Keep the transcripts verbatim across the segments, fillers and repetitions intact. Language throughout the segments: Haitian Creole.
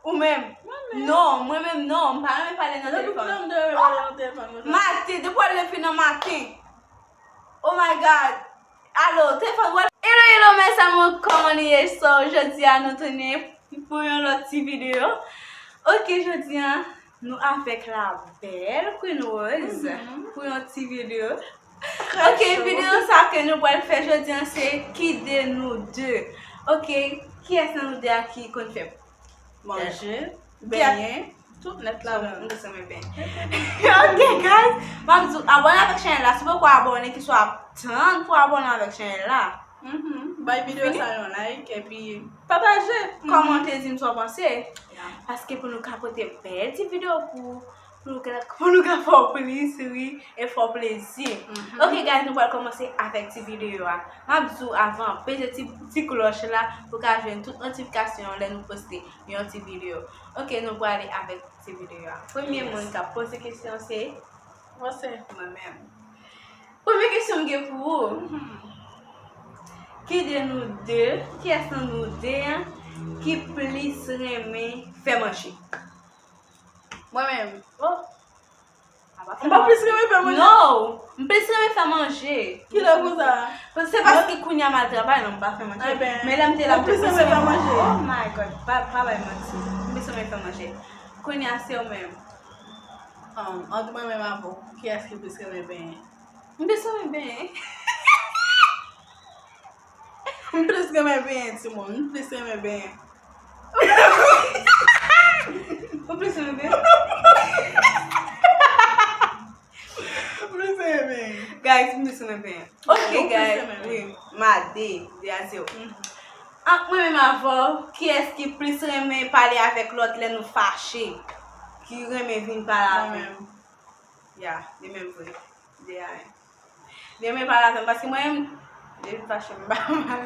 Ou menm? Non, mwen menm non, m pa renmen pale nan telefòn. Maten, depi w al leve nan maten. Oh my God. Alo, telefòn wè. Hello, hello, mes amours, kòman nou ye? So, jodi a nou tounen pou yon lòt ti videyo. Ok, jodi a nou avèk la bèl Queen Rose pou yon ti videyo. Ok, videyo sa ke nou pral fè jodi a se ki de nou de. Ok, kiyès nan nou de a ki konn fè manje, benyen, tout nèt la. M te sanmen ben. Ok, guys, m ap di w, abòne avèk chanèl la. Si w poko abòne, ki swa ap tann pou abòne avèk chanèl la. Bay videyo sa yon like, epi pataje. Kòmante, di m sa w panse. Paske pou nou ka pote bèl ti videyo pou, pou nou ka, pou nou ka fè w plis ri e fè w plezi. Ok, guys, nou pral kòmanse avèk ti videyo a. M ap di w avan, peze ti, ti klòch la pou w ka jwenn tout notifikasyon lè nou poste yon ti videyo. Ok, nou prale avèk ti videyo a. Premye moun k ap poze kesyon se mwen menm. Premye kesyon m gen pou ou. Ki de nou de, kiyès nan nou de a ki plis renmen fè manje? Mwen menm. Oh. M pa plis renmen fè manje. No, m plis renmen fè manje. Kilè konsa? Se paske kounye a m al travay, non, m pa fè manje. Men lè m te la, m te plis renmen fè manje. Oh my God, pa, pa bay manti. M plis renmen fè manje. Kounye a se ou menm. Ant mwen menm avè w, kiyès ki plis renmen benyen? M plis renmen benyen. M plis renmen benyen, timoun. M plis renmen benyen. Ou plis renmen benyen? M plis renmen benyen. Guys, m plis renmen benyen. Ok, guys. Wi, m a de, de a zewo. Ant mwen menm avè w, kiyès ki plis renmen pale avèk lòt lè nou fache? Ki renmen vin pale avè nou? Ya, li menm vre. De a en. Li renmen pale avè m paske mwen menm, depi m fache m pa mal.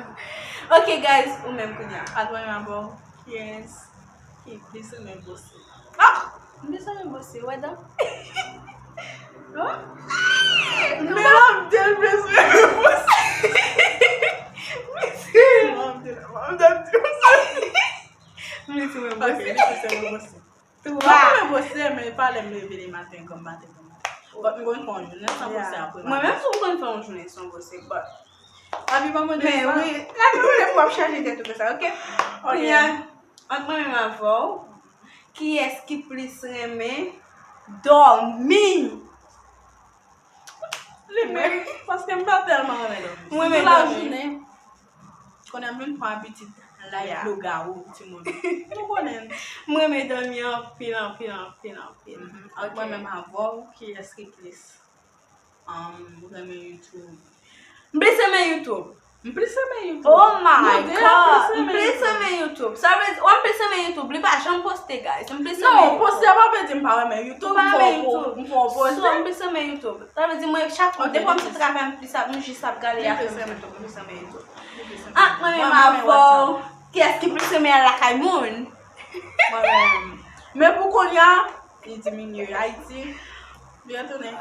Ok, guys, ou menm kounye a. Ant mwen menm avè w, kiyès ki plis renmen bwose? Ah! M plis renmen bwose, wè dan. Men m ap di l plis renmen bwose. Mesye! M ap di l, m ap di l konsa. M plis renmen bwose. Ok, li plis renmen bwose. Mwen konn bwose, men pa lè m leve le maten, gran maten, gran maten. But m konn fè yon jounen san bwose apre maten. Mwen menm tou, m konn fè yon jounen san bwose, but lavi pa mande sa. Men wi, lavi pa mande pou w ap chaje tèt ou konsa, ok? Ok. Kounye a, ant mwen menm avè w, kiyès ki plis renmen dòmi? Li menm, paske m pa tèlman renmen dòmi. Mwen renmen dòmi. Sitou lajounen, konnen m vin pran abitid lay lougawou, timoun. Nou konnen. Mwen renmen dòmi anpil, anpil, anpil, anpil. Ant mwen menm avè w, kiyès ki plis, um, renmen YouTube? M plis renmen YouTube. M plis renmen YouTube. Oh my God. M plis renmen YouTube. Sa vle di, w ap plis renmen YouTube. Li pa janm poste, guys. M plis renmen YouTube. Non, poste a pa vle di m pa renmen YouTube. M fè w poste. So, m plis renmen YouTube. Sa vle di, mwen, chak, depi m sot travay, m plis ap, m jis ap gade afè m sou YouTube. M plis renmen YouTube. Ah, mwen menm avè w. Kiyès ki plis renmen al lakay moun? Mwen menm. Men pou kounye a, li diminye. Ayiti, li retounen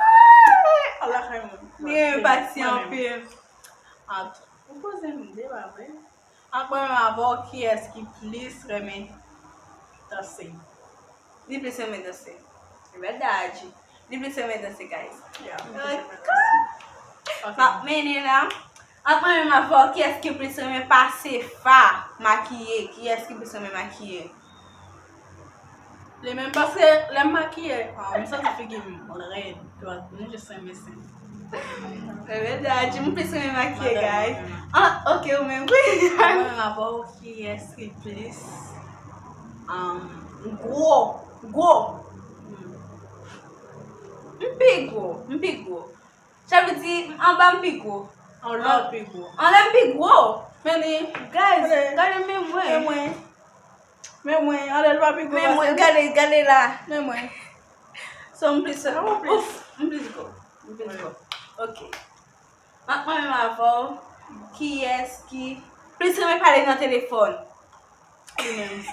al lakay moun. Li renmen pati anpil. Ant, ou poze m de bagay. Ant mwen menm avè w, kiyès ki plis renmen danse? Li plis renmen danse. Li plis renmen danse. Li plis renmen danse, guys. Yeah, li plis renmen danse. Ok. M ap mennen la. Ant mwen menm avè w, kiyès ki plis renmen pase fa, makiye? Kiyès ki plis renmen makiye? Li menm, paske lè m makiye, ah, m santi figi m rèd. Donk, m jis renmen sen. Evre, Dadji, m plis renmen makiye, guys. Ah, ok, ou menm, wi. Mwen menm avè w, kiyès ki plis, um, gwo? Gwo. M pi gwo, m pi gwo. Sa vle di, anba m pi gwo. Anlè w pi gwo. Anlè m pi gwo. Men li, guys, gade men mwen. Men mwen. Men mwen, anlè l pa pi gwo pase m. Men mwen, gade, gade la. Men mwen. So, m plis, ouf, m plis gwo. M plis gwo. Ok. Ant mwen menm avè w, kiyès ki plis renmen pale nan telefòn? Li menm.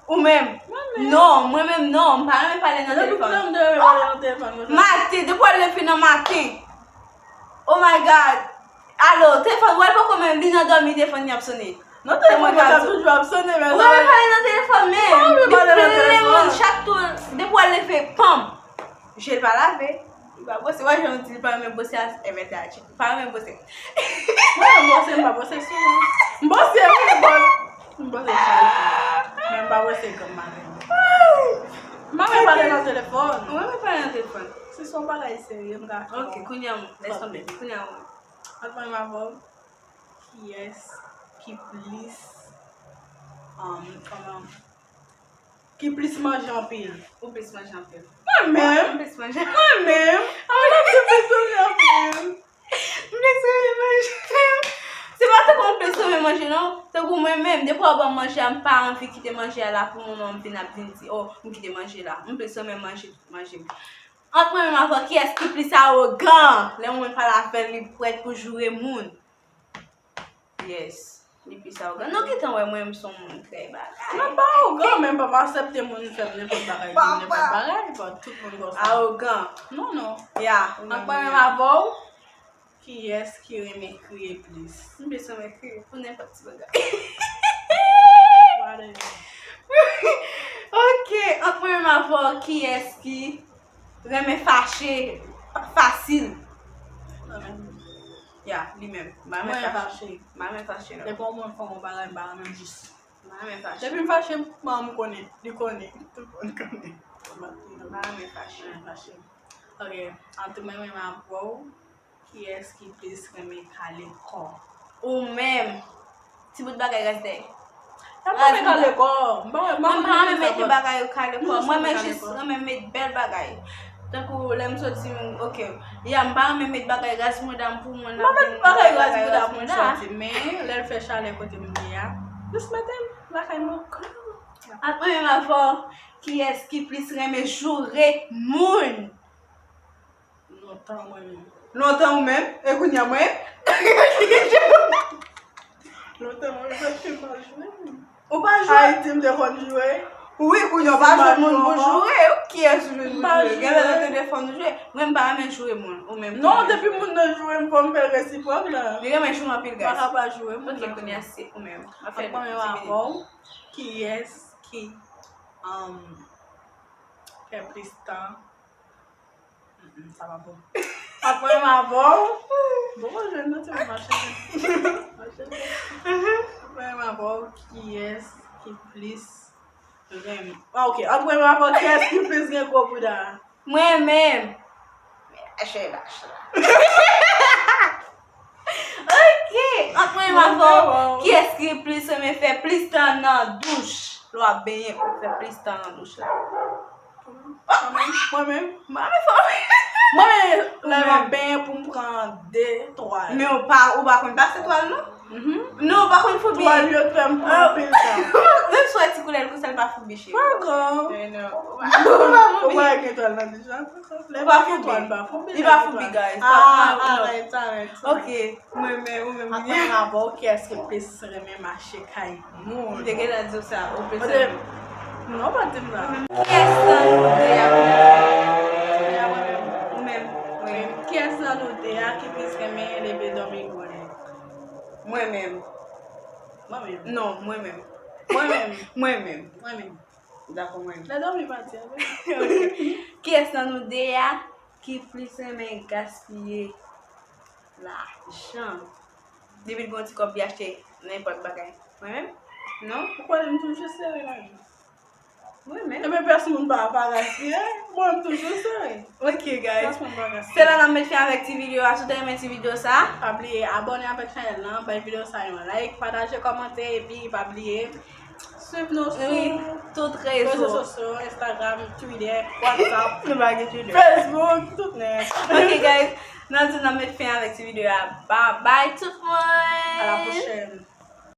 Ou menm? Mwen menm. Non, mwen menm non, m pa renmen pale nan telefòn. Depi kilè m te renmen pale nan telefòn konsa? Maten, depi w al leve nan maten. Oh my God. Alo, telefòn, wè l poko menm, li nan dòmi, telefòn li ap sone. Non, telefòn mwen ap toujou ap sone, men. Ou pa vle pale nan telefòn, men. Li plen moun, chak tou, depi w al leve, panm. Je l pa lave. Li pa bwose, wè jan w di li pa renmen bwose a, e mèt la tchik. Li pa renmen bwose. Mwen menm bwose, m pa bwose souvan. M bwose, wi, but m bwose chak jou. Men m pa bwose granm maten. M pa renmen pale nan telefòn. Ou renmen pale nan telefòn? Si se yon bagay serye, m ka. Ok, kounye a, lès tonbe. Kounye a, ant mwen menm avè w, kiyès ki plis, um, kòman, ki plis manje anpil? Ou plis manje anpil. Mwen menm. Ou plis manje. Mwen menm. Mwen menm ki plis manje anpil. M plis renmen manje. Se pa tankou m plis renmen manje, non. Tankou mwen menm, depi w ban m manje a, m pa anvi kite manje a la pou moman m vin ap vin di, oh, m kite manje la. M plis renmen manje tout manje m. Ant mwen menm avè w, kiyès ki plis awogan? Lè yon moun pale avè l, li prèt pou joure moun. Yes. Li plis awogan. Nou gentan wè mwen, m se yon moun trè bagay. Mwen pa awogan, men m p ap aksepte moun fè m nenpòt bagay, di m nenpòt bagay, but tout moun konsa. Awogan. Non, non. Ya. Ant mwen menm avè w, kiyès ki renmen kriye plis? M plis renmen kriye pou nenpòt ti bagay. Whatever. Ok, ant mwen menm avè w, kiyès ki renmen fache fasil? Mwen menm. Ya, li menm. M pa renmen fache. M pa renmen fache, non. Depi yon moun fè yon bagay, m pa renmen jis. M pa renmen fache. Depi m fache, manman m konnen. Li konnen. Tout moun konnen. M pa renmen fache. M pa renmen fache. Ok, ant mwen menm avè w, kiyès ki plis renmen kale kò? Ou menm. Ti bout bagay raz dèyè. Sa pa mwen kale kò. M pa, m pa renmen mete bagay yo kale kò. Mwen, mwen jis renmen met bèl bagay. Tankou lè m soti, m, ok. Ya, m pa renmen met bagay raz mouda m pou moun. M pa met bagay raz mouda pou m soti, men lè l fè chalè kote m ye a, jis mete m lakay mwen. Ant mwen menm avè w, kiyès ki plis renmen joure moun? Lontan mwen menm. Lontan ou menm? E kounye a mwen? Lontan mwen menm, paske m pa jwe. Ou pa jwe? Ayiti, m te konn jwe. Wi, kounye a w pa jwe moun pou joure. Ou kiyès ou jwe pou joure? Gen lè ou te defon nou jwe. Mwen, m pa renmen joure moun. Ou menm? Non, depi moun nan joure m, fò m fè l resipwòk la. Li renmen joure anpil, guys. M pa ka pa joure moun. Ok, kounye a se ou menm. M ap fè ti videyo. Kiyès ki, um, fè plis tan? Mm, mm, sa pa bon. Ap mwen m avè w. Bon, bon, jwenn nou, ti moun mache. Mache. Ap mwen m avè w, kiyès ki plis renmen? Ah, ok. Ap mwen m avè w, kiyès ki plis gen gwo bouda? Mwen menm. Mache, mache. Ok. Ant mwen menm avè w, kiyès ki plis renmen fè plis tan nan douch? Lè w ap benyen, ou fè plis tan nan douch la. Mwen menm, mwen menm. Mwen menm fò. Mwen menm, lè m ap benyen pou m pran de twal. Men ou pa, ou pa konn pase twal, non? Mhm. Non, ou pa konn foubi. Twal yo t fè m pran anpil tan. Menm si w wè ti koulè l konsa, l pa foubi, cheri. Pa grav. Men non. Ou pa foubi. Ou pa gen twal nan douch la. Lè pa gen twal, pa foubi. Li pa foubi, guys. Ah, arrête, arrête. Ok, mwen menm, ou menm. Ap mwen avè w, kiyès ki plis renmen mache kay moun? M te gentan di w sa, ou plis renmen. Non, pa di m sa. Kiyès nan nou de a ki plis renmen? Ou menm, wi. Kiyès nan nou de a ki plis renmen leve dòmi gwo nèt? Mwen menm. Mwen menm. Non, mwen menm. Mwen menm. Mwen menm. Mwen menm. Dakò, mwen. Lè dòmi pati avè. Ok. Kiyès nan nou de a ki plis renmen gaspiye lajan? Depi l gen yon ti kòb, li achte nenpòt bagay. Mwen menm? Non? Ou kwè m toujou sere lajan? Mwen menm. Ebyen, pèsonn pa, pa gaspiye. Mwen, m toujou sere. Ok, guys. Pèsonn pa gaspiye. Se la n ap met fen avèk ti videyo a. Si w te renmen ti videyo sa, pa bliye abòne avèk chanèl lan, bay videyo sa yon like, pataje, kòmante, epi pa bliye swiv nou sou tout rezo sosyo, Instagram, Twitter, WhatsApp, nou pa gen Twitter, Facebook, tout nèt. Ok, guys, n ap di n ap met fen avèk ti videyo a. Bye bye tout moun. À la prochaine.